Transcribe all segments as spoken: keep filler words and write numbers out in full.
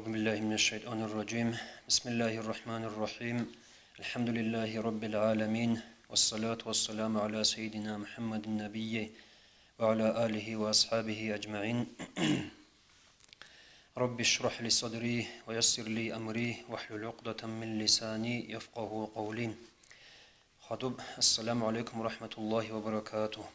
أعوذ بالله من الشيطان الرجيم. بسم الله الرحمن الرحيم. الحمد لله رب العالمين. والصلاة والسلام على سيدنا محمد النبي وعلى آله وأصحابه أجمعين. رب اشرح لي صدري ويسر لي أمري واحلل عقدة من لساني يفقه قولي. Хадуб, ассаламу гӀалайкум ва рахматуллагьи ва баракатугь.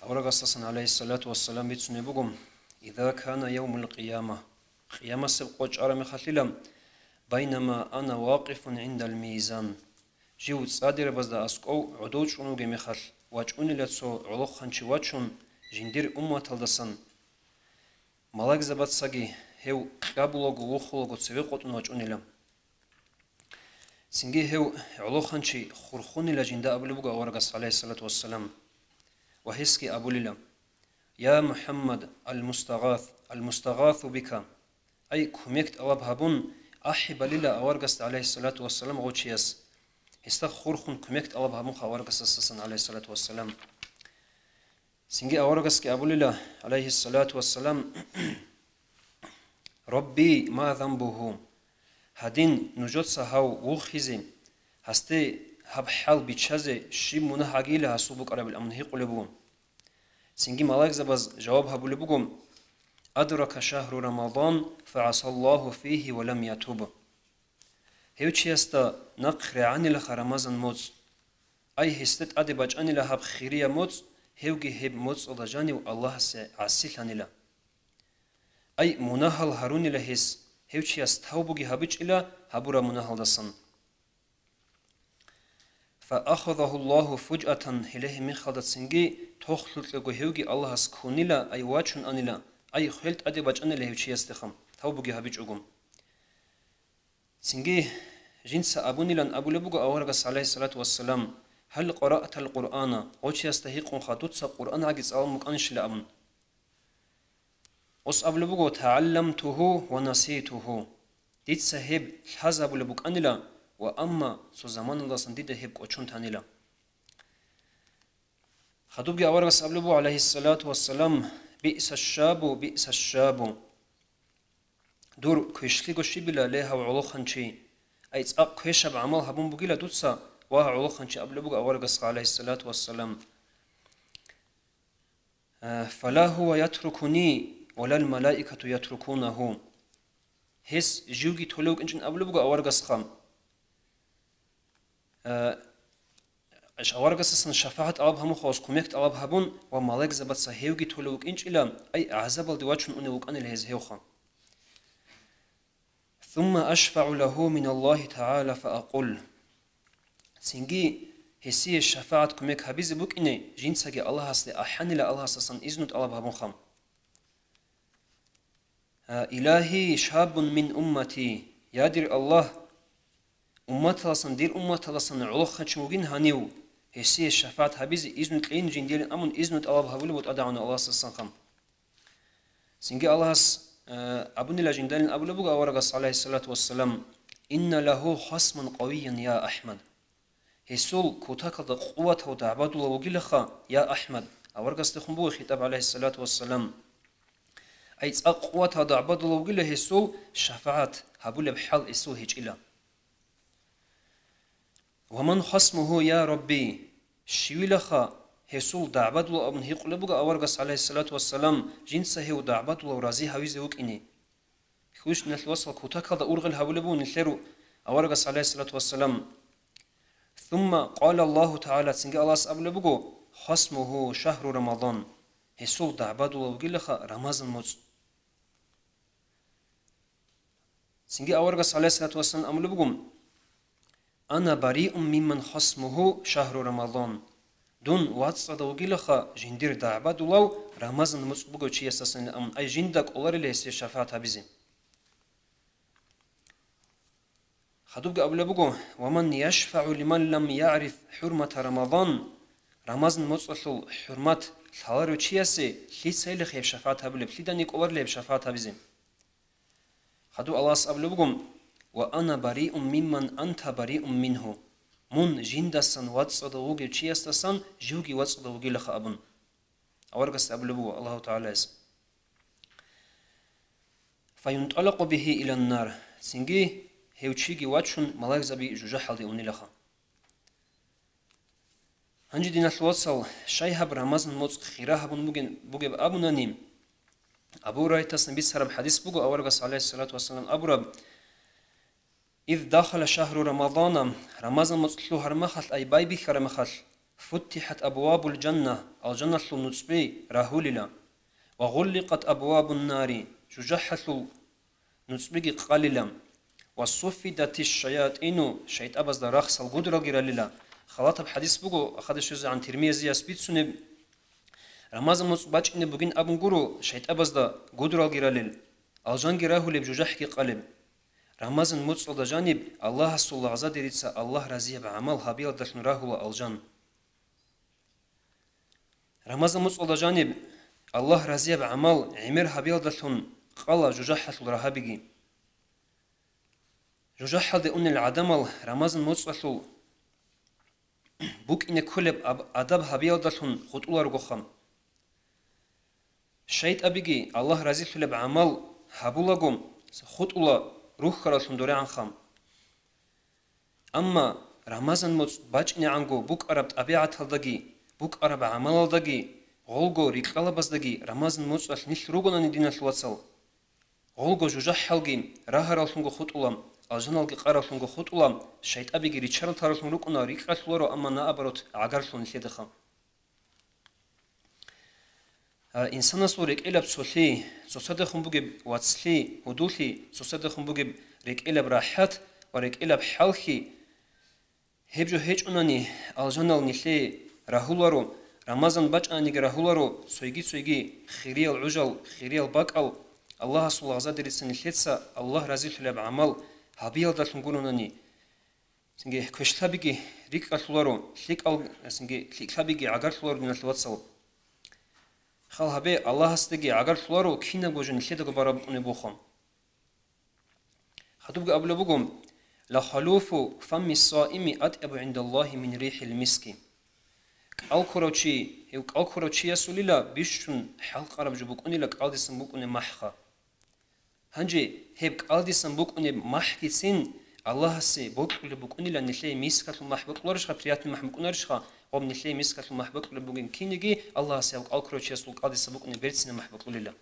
Аварагасдасан, гӀалайгьиссалату вассалам, бицунеб буго: «Иза кана явмул къияма», къиямасеб къо чӀараб мехалъила, «байнама ана вакъифун гӀиндал мизан», жив цӀадирабазда аскӀов гӀодов чӀун вугеб мехалъ, вачӀунила цо гӀолохъанчи вачун, жиндир умматалдасан, малайкзабацаги гьев кьабулаго вухулаго цеве къотӀун вачӀунила. Цинги гьев гӀолохъанчи хурхунила жинда абулеб буго аварагас, гӀалайгьиссалату вассалам, ва гьесги абулила: «Я МухӀаммад, ал-мустагъат, ал-мустагъату бика», ай, кумек тӀалаб гьабун, ахӀи балила аварагасда, гӀалайгьиссалату вассалам, гъов чияс. Гьесда хурхун кумек тӀалаб гьабунха аварагасдасан, гӀалайгьиссалату вассалам. Цинги аварагасги абулила, гӀалайгьиссалату вассалам: «Рабби, ма занбугьу?» Гьадин, нужеца гьав вухизе, гьасде гьаб хӀал биччазе щиб мунагь гьагийила гьасул букӀарабилан абун гьикъулеб буго. Цинги малайкзабаз жаваб гьабулеб буго: «Адрака шагьру Рамадан, фагӀасаллагьу фигьи ва лам ятуб». Гьев чиясда нахъ регӀанилаха Рамазан моцӀ. Ай, гьесда тӀаде бачӀанила гьаб хирияб моцӀ, гьевги гьеб моцӀалда жанив Аллагьасе гӀасилъанила. Ай, мунагьал гьарунила гьес, гьев чияс тавбуги гьабичӀила гьабураб мунагьалдасан. «Фаахазагьуллагьу фужатан», гьеле гьеб мехалда цинги тохлъукьего гьевги Аллагьас ккунила, ай, вачун анила, ай, хвел тӀаде бачӀанила гьев чиясдехун, тавбуги гьабичӀого. Цинги жинца абунилан абулеб буго аварагас, гӀалайгьиссалату вассалам: «Гьал къараътал Къуръана?» Гъов чиясда гьикъунха: «Дуца Къуръан гӀаги цӀалун букӀанищила?» абун. Гъос абулеб буго: «ТагӀалламтугьу ва наситугьу». Дица гьеб лъазабулеб букӀанила ва амма цо заманалдасан дида гьеб кӀочон танила. Хадубги аварагас абулеб буго, гӀалайгьиссалату вассалам: «Биъсашшабу, биъсашшабу». Дур квешлъиго щибила, ле, гьав гӀолохъанчи! Ай, цӀакъ квешаб гӀамал гьабун бугила дуца, ва гьав гӀолохъанчи абулеб буго аварагасха, гӀалайгьиссалату вассалам: «Фала гьува ятрукуни, валал малаикату ятрукунагьу». Гьес живги толев вукӀинчӀин абулеб буго аварагасха. Э, аварагасдасан шафагӀат тӀалаб гьабун, хавас кумек тӀалаб гьабун ва малайкзабаца гьевги толев вукӀинчӀила, ай, гӀазабалде вачун унев вукӀанила гьез гьевха. «Сумма ашфагӀу лагьу миналлагьи тагӀала фаакъул». Цинги гьесие шафагӀат кумек гьабизе букӀине, жинцаги Аллагьасде ахӀанила Аллагьасдасан изну тӀалаб гьабунха. «Илагьи шаббун мин уммати», я дир Аллагь, умматаласан, дир умматаласан гӀолохъанчи вугин гьанив, гьесие шафагӀат гьабизе изну кьейин жиндирин абун изну тӀалаб гьабулеб бутӀа дагӀуна Аллагьасдасанха. Цинги Аллагьас, э, абунила жиндалин абулеб буго аварагас, гӀалайгьиссалату вассалам: «Инна лагьу хасман къавиян, я АхӀмад». Гьесул кутакалда къуватав дагӀбадулав вугилаха, я АхӀмад, аварагасдехун буго хитӀаб, гӀалайгьиссалату вассалам. Ай, цӀакъ къуватав дагӀбадулав вугила гьесул, шафагӀат гьабулеб хӀал гьесул гьечӀила. «Ва ман хасмугьу, я Рабби?» Щивилаха гьесул дагӀбадулав абун гьикъулеб буго аварагас, гӀалайгьиссалату вассалам, жинца гьев дагӀбадулав рази гьавизе вукӀине. Хьущиналъ васал кутакалда ургъел гьабулеб буго нилъер аварагас, гӀалайгьиссалату вассалам. Сумма къала Аллагьу тагӀала, цинги Аллагьас абулеб буго: «Хасмугьу шагьру Рамадан», гьесул дагӀбадулав вугилаха Рамазан моцӀ. Цинги аварагас, гӀалайгьиссалату вассалам, абулеб буго: «Ана бариун мимман хасмугьу шагьру Рамадан». Дун вацӀцӀадав вугилаха жиндир дагӀбадулав Рамазан моцӀ бугев чиясдасан, амма ай жинда кӀоларила гьесие шафагӀат гьабизе. Хадубги абулеб буго: «Ва ман яшфагӀу лиман лам ягӀриф хӀурмата Рамадан», Рамазан моцӀалъул хӀурмат лъаларев чиясе лъицайилаха гьеб шафагӀат гьабулеб, лъиданиги кӀоларила гьеб шафагӀат гьабизе. Хадуб Аллагьас абулеб буго: «Ва ана бариун мимман анта бариун мингьу», мун жиндасан вацӀцӀадав вугев чиясдасан живги вацӀцӀадав вугилаха абун. Аварагасда абулеб буго Аллагьу ТагӀалаяс. Фаюнталакъу бигьи илан нар, цинги гьев чиги вачун, малаикзаби жужахӀалде унилаха. Гьанже, диналъул вацал, щай гьаб Рамазан моцӀ хира гьабун бугин, бугеб абунани, Абу Гьурайтасан бицараб хӀадис буго, аварагас, гӀалайгьиссалату вассалам, абураб: «Из дахала шагьру Рамадана», Рамазан моцӀ лъугьар махалъ, ай байбихьараб махалъ, «футтихӀат абвабул жанна», алжаналъул нуцӀби рагьулила, «ва гъулликъат абвабун нари», жужахӀалъул нуцӀбиги къалила, «ва суффидатиш шаятӀину», шайтӀабазда рахсал гудралги ралила. Халатаб хӀадис буго, ахадишазегӀан Тирмизияс бицунеб. Рамазан моцӀ бачӀине бугин абун гуро, шайтӀабазда гудралги ралел, алжанги рагьулеб, жужахӀги къалеб. Рамазан моцӀалда жаниб Аллагьасул лагъзадер дица Аллагь разияб гӀамал гьабиялдалъун рагьула алжан. Рамазан моцӀалда жаниб Аллагь разияб гӀамал гӀемер гьабиялдалъун къала жужахӀалъул рагьабиги. ЖужахӀалде унел гӀадамал Рамазан моцӀалъул букӀине кколеб аб-, адаб гьабиялдалъун хутӀуларогоха. ШайтӀабиги Аллагь разилъулеб гӀамал гьабулаго хутӀула рухьараллъун дорегӀанха. Амма Рамазан моцӀ бачӀинегӀанго букӀараб тӀабигӀаталдаги, букӀараб гӀамалалдаги, гъолго рикьалабаздаги Рамазан моцӀалъ нилъ ругонани, диналъул вацал, гъолго жужахӀалги рагьараллъунго хутӀула, алжаналги къараллъунго хутӀула, шайтӀабиги ричарал тараллъун рукӀуна, рикьалъуларо, амма наоборот гӀагарлъун нилъедаха. А, инсанасул рекӀелаб цолъи, цоцадехун бугеб вацлъи, гьудуллъи, цоцадехун бугеб рекӀелаб рахӀат ва рекӀелаб хӀалхьи, гьеб жо гьечӀунани, алжанал нилъее рагьуларо, Рамазан бачӀаниги рагьуларо, цойги-цойги хириял гӀужал, хириял бакӀал, Аллагьасул лагъзадерица нилъеца Аллагь разилъулеб гӀамал гьабиялдалъун гуронани, цинги квешлъабиги рикӀкӀалъуларо, лъикӀал, цинги лъикӀлъабиги гӀагарлъуларо, диналъул вацал. Хал гьабе, Аллагьасдаги гӀагарлъуларо, кинабго жо нилъедаго бараб букӀунеб буго. Хадубги абулеб буго: «Ла халуфу фамми саими атӀябу гӀиндаллагьи мин рихӀил миски». КӀалкурав чи, гьев кӀалкурав чиясулила бищун хӀалкъараб жо букӀунила кӀалдисан букӀунеб махӀха. Гьанже гьеб кӀалдисан букӀунеб махӀгицин Аллагьасе бокьулеб букӀунила, нилъее мискалъул махӀ бокьуларищха, приятный махӀ букӀунарищха, гъоб нилъее мискалъул махӀ бокьулеб бугин кинеги, Аллагьасе гьав кӀалкурав чиясул кӀалдисан букӀунеб берцинаб махӀ бокьулила.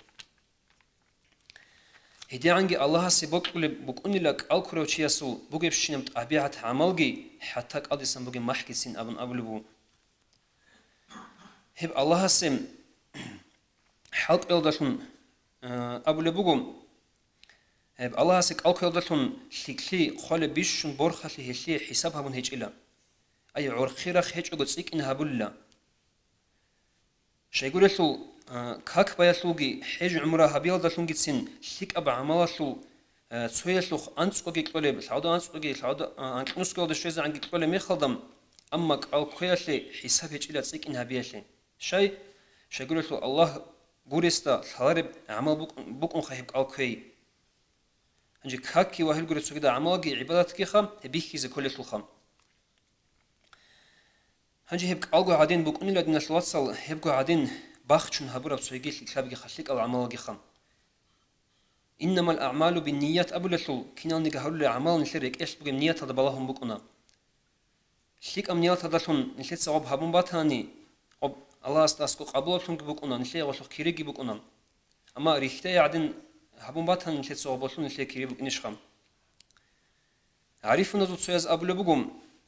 ГьедигӀанги Аллагьасе бокьулеб букӀунила кӀалкурав чиясул бугебщинаб тӀабигӀат гӀамалги, хӀатта кӀалдисан бугеб махӀгицин абун абулеб буго. Гьеб Аллагьасе хӀалкӀуялдалъун, э, абулеб буго, гьеб Аллагьасе кӀалкуялдалъун лъикӀлъи хъвалеб бищун борхалъи гьелъие хӀисаб гьабун гьечӀила. Ай, гӀорхъи рахъ гьечӀого цӀикӀкӀин гьабулила. Щайгурелъул, а, как баялъулги хӀеж-гӀумра гьабиялдалъунгицин лъикӀаб гӀамалалъул, а, цоялъухъ анцӀкӀоги кьолеб, лъабда анцӀкӀоги, лъабда, а, анкьнусгоялда щвезегӀанги кьолеб мехалда, амма кӀал кквеялъе хӀисаб гьечӀила цӀикӀкӀин гьабиялъе. Щай? Щайгурелъул Аллагь гуресда лъалареб гӀамал букӀун-, букӀунха гьеб кӀал кквей. Гьанже какги ва гьелгуреб цогидал гӀамалги гӀибадатгиха, гьеб бихьизе кколелъулха. Гьанже гьеб кӀалго гӀадин букӀунила, диналъул вацал, гьебго гӀадин бахчун гьабураб цойги лъикӀлъабги халлъикӀал гӀамалгиха. «Иннамал аъмалу бинният» абулелъул, киналниги гьарулел гӀамал нилъер рекӀелъ бугеб нияталда балагьун букӀуна. ЛъикӀаб нияталдалъун нилъеца гъоб гьабун батани, гъоб Аллагьасда аскӀо къабулаблъунги букӀуна, нилъее гъолъухъ кириги букӀуна. Амма рихьдей гӀадин гьабун батани, нилъеца гъоб болъун нилъее кири букӀинищха? ГӀарифуназул цояз абулеб буго: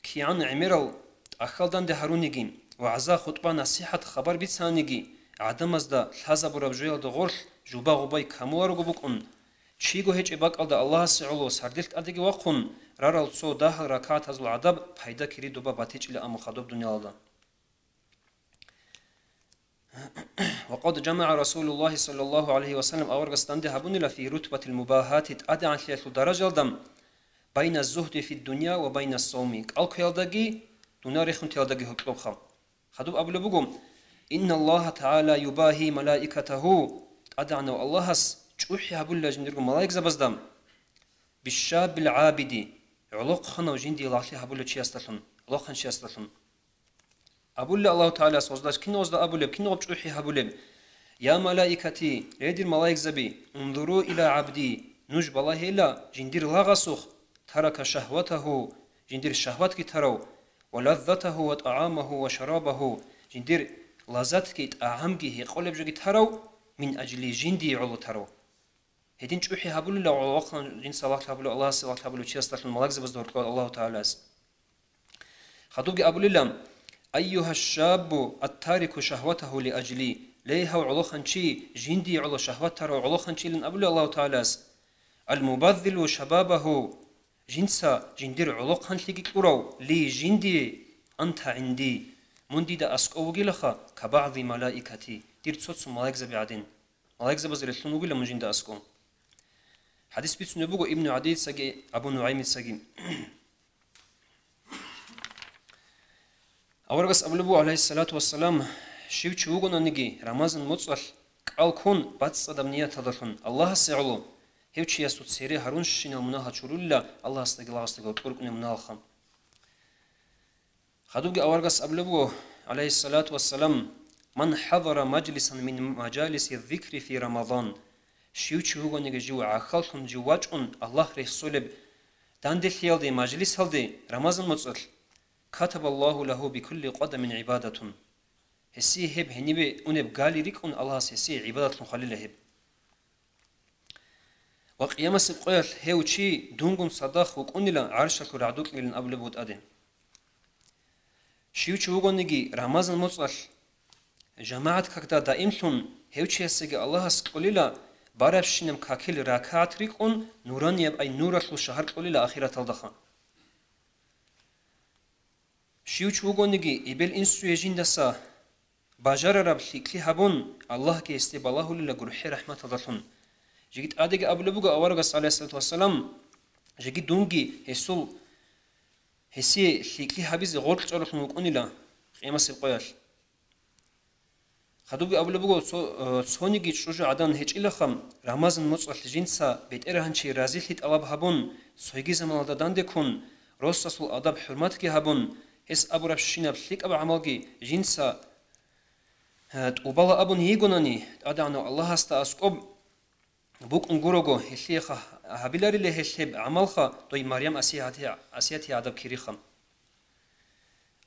кигӀан гӀемерал тӀахьал данде гьаруниги, вагӀза, хутӀба, насихӀат, хабар бицаниги, гӀадамазда лъазабураб жоялда гъорлъ жуба-гъубай камуларого букӀун, чиго гьечӀеб бакӀалда Аллагьасе гӀоло сардилъ тӀадеги вахъун, рарал цо дагьал ракагӀатазул гӀадаб пайда кири доба батичӀила аму хадуб дуниялалда. وقد جمع رسول الله صلى الله عليه وسلم, аварагас данде гьабунила في رتبة المباهاة, тӀадегӀанлъиялъул даражалда, بين الزهد في الدنيا وبين الصوم, кӀалкуялдаги, дунъя рехунтиялдаги гьоркьобха. Хадуб абулеб буго: إن الله تعالى يباهي ملائكته, ТӀадегӀанав Аллагьас чӀухӀи гьабулила жиндирго малаикзабазда, بالشاب العابد, гӀолохъанав жиндие лагълъи гьабулев чиясдалъун, гӀолохъанчиясдалъун. Абулеб Аллагьу ТагӀалас гъозда, киназда абулеб, кинаб чӀухӀи гьабулеб: «Я малаикати, гье дир малаикзаби, унзуру иля гӀабди, Нуж балагьила жиндир лагъасухъ, тарака шагьватагьу, жиндир шагьватги тарав, ва лаззатагьу ва тӀагӀамагьу ва шарабагьу, жиндир лаззатги тӀагӀамги гьекъолеб жоги тарав, мин ажли, жиндие гӀоло тарав. Гьедин чӀухӀи гьабулила гӀолохъан жинца лагълъи гьабулев, Аллагьасе лагълъи гьабулев чиясдалъун малаикзабазда гьоркьоб Аллагьу ТагӀалас. Хадубги абулила: «Айюгьа шаббу аттарику шагьватагьу ли ажли», ле, гьав гӀолохъанчи, жиндие гӀоло шагьват тарав гӀолохъанчилан абулев Аллагьу ТагӀалас: «Ал-мубаззилу шабабагьу», жинца жиндир гӀолохъанлъиги кьурав, ли, жиндие, «анта гӀинди», мун дида аскӀов вугилаха, «кабагӀзи малаикати», дир цо-цо малаикзаби гӀадин. Малаикзабаз релълъун вугила мун жинда аскӀов. ХӀадис бицунеб буго Ибну ГӀадийицаги Абу НугӀаймицаги. Аварагас абулеб буго, гӀалайгьиссалату вассалам, щив чи вугонаниги Рамазан моцӀалъ кӀал ккун, бацӀцӀадаб нияталдалъун Аллагьасе гӀоло, гьев чиясул цере гьарунщинал мунагьал чурулила Аллагьасдаги лагъасдаги гьоркьор рукӀунеб мунагьалха. Хадубги аварагас абулеб буго, гӀалайгьиссалату вассалам: «Ман хӀазара мажлисан мин мажалиси зикри фи Рамазан», щив чи вугониги жив гӀахьаллъун жив вачӀун Аллагь рехсолеб данделъиялде, мажлисалде Рамазан моцӀалъ, «катабаллагьу лагьу бикулли къадамин гӀибадатун», гьесие гьеб гьенибе унеб гали рикӀкӀун Аллагьас гьесие гӀибадатлъун хъвалила гьеб. Ва къиямасеб къоялъ гьев чи дунгун цадахъ вукӀунила гӀаршалъул рагӀдукьилин абулеб буго тӀаде. Щив чи вугониги Рамазан моцӀалъ жамагӀат какда даимлъун, гьев чиясеги Аллагьас кьолила барабщинаб какил ракагӀат рикӀкӀун, нуранияб, ай нуралъул шагьар кьолила ахираталдаха. Щив чи вугониги эбел-инсуе жиндаса бажарараб лъикӀлъи гьабун, Аллагьги гьесде балагьулила гурхӀел-рахӀматалдалъун. Жеги тӀадеги абулеб буго аварагас, гӀалайгьиссалату вассалам, жеги дунги гьесул, гьесие лъикӀлъи гьабизе гъоркь чӀаралъун вукӀунила къиямасеб къоялъ. Хадубги абулеб буго, цо-, э, цониги чӀужугӀадан гьечӀилаха, Рамазан моцӀалъ жинца бетӀергьанчи разилъи тӀалаб гьабун, цойги заманалда данде ккун, росасул адаб-хӀурматги гьабун, гьес абурабщинаб лъикӀаб гӀамалги жинца, э, тӀубала абун йигонани, ТӀадегӀанав Аллагьасда аскӀоб букӀун гурого, гьелъиеха гьабиларила гьелъ гьеб гӀамалха, дой Марям асият-, асиятие гӀадаб кириха.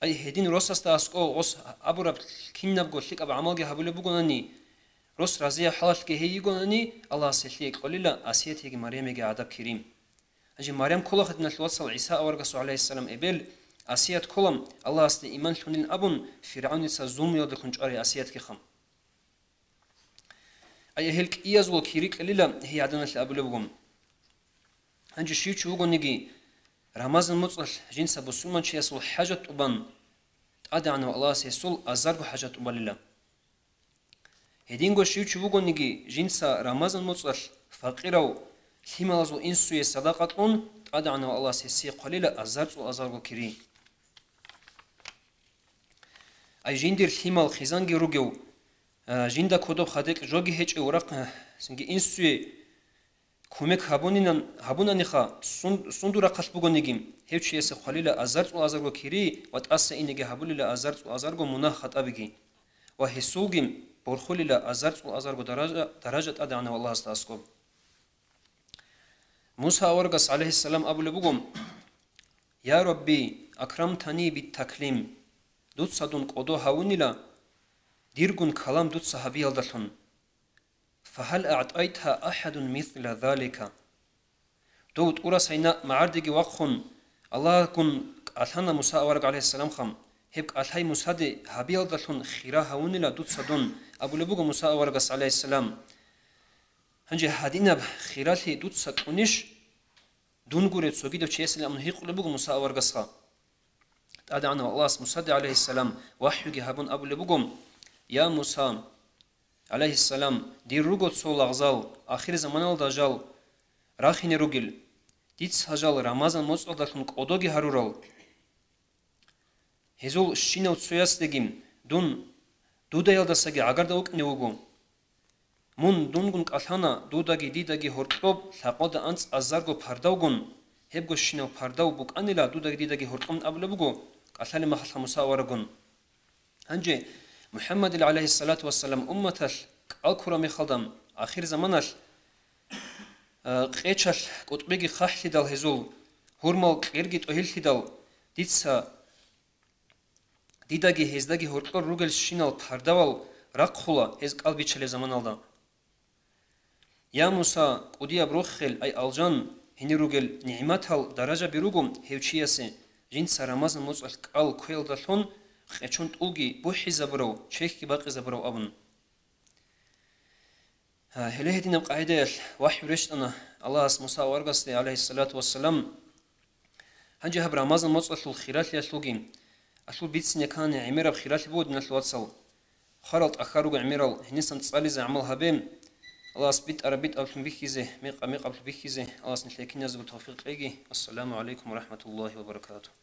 Ай, гьедин росасда аскӀов гъос абураб кинабго лъикӀаб гӀамалги гьабулеб бугонани, рос разияб хӀалалъги гьей йигонани, Аллагьас гьелъие кьолила Асиятиеги Марямиги гӀадаб кири. Гьанже Марям ккола гьединалъ вацал ГӀиса аварагасул гӀалайгьиссалам эбел, Асият ккола Аллагьасде иман лъунин абун, ФиргӀавница зулмуялдехун чӀварай Асиятгиха. Ай, гьел кӀиязул кири кьелила гьей гӀаданалъе абулеб буго. Гьанже щив чи вугониги, Рамазан моцӀалъ жинца бусурманчиясул хӀажат тӀубан, ТӀадегӀанав Аллагьас гьесул азарго хӀажат тӀубалила. Гьединго щив чи вугониги, жинца Рамазан моцӀалъ факъирав лъималазул инсуе садакъа кьун, ТӀадегӀанав Аллагьас гьесие хъвалила азар-цӀул азарго кири. Ай, жиндир лъимал хъизанги ругев, а, жинда кодоб хадекь жоги гьечӀев рахъ-, а, цинги инсуе кумек гьабунинан-, гьабунаниха, сун-, сундул рахъалъ бугониги, гьев чиясе хъвалила азар-цӀул азарго кири ва тӀаса инеги гьабулила азар-цӀул азарго мунагь-хатӀабиги, ва гьесулги борхулила азар-цӀул азарго даража, даража ТӀадегӀанав Аллагьасда аскӀоб. Муса аварагас, гӀалайгьиссалам, абулеб буго: «Я Рабби, акрамтани бит-таклим, дуца дун кӀодо гьавунила, диргун калам дуца гьабиялдалъун. Фагьал агӀтӀайта ахӀадун мисла залика?» Дов тӀурас гьайна магӀардеги вахъун, Аллагьгун кӀалъана Муса авараг, гӀалайгьиссаламха. Гьеб кӀалъай Мусаде гьабиялдалъун хира гьавунила дуца дун, абулеб буго Муса аварагас, гӀалайгьиссалам. Гьанже гьадинаб хиралъи дуца кьунищ? Дун гурев цогидав чиясилан абун гьикъулеб буго Муса аварагасха. ТӀадегӀанав Аллагьас Мусаде, гӀалайгьиссалам, вахӀюги гьабун абулеб буго: «Я Муса, гӀалайгьиссалам, дир руго цо лагъзал, ахирзаманалда жал рахине ругел, дица жал Рамазан моцӀалдалъун кӀодоги гьарурал. Гьезул щинав цоясдаги дун дудаялдасаги гӀагарда вукӀине вуго. Мун дунгун кӀалъана дудаги дидаги гьоркьоб лъакъода анцӀазарго пардавгун, гьебго щинав пардав букӀанила дудаги дидаги гьоркьоб абулеб буго кӀалъалеб мехалъ Муса авараггун». Гьанже МухӀаммадил, гӀалайгьиссалату вассалам, умматалъ кӀал ккураб мехалда, ахирзаманалъ Къечалъ кӀутӀбиги хъахӀлъидал гьезул, гьурмал кьерги тӀогьиллъидал, дица, дидаги гьездаги гьоркьор ругелщинал пардавал рахъула гьез кӀал биччалеб заманалда. Я Муса, кӀудияб рохел, ай алжан, гьенир ругел нигӀматал даражаби руго гьев чиясе, жинца Рамазан моцӀалъ кӀал кквеялдалъун къечон тӀулги бухӀизабурав, чехьги бакъизабурав абун. Гьеле гьединаб къагӀидаялъ вахӀю рещтӀана Аллагьас Муса аварагасде, гӀалайгьиссалату вассалам. Гьанже гьаб Рамазан моцӀалъул хиралъиялъулги, алъул бицине ккани гӀемераб хиралъи буго, диналъул вацал. Хварал тӀахьал руго гӀемерал, гьенисан цӀализе гӀамал гьабе. Аллагьас битӀараб битӀаблъун бихьизе, мекъаб мекъаблъун бихьизе Аллагьас нилъее киназего тавфикъ кьеги. Ассаламу гӀалайкум ва рахӀматуллагьи ва баракатугь.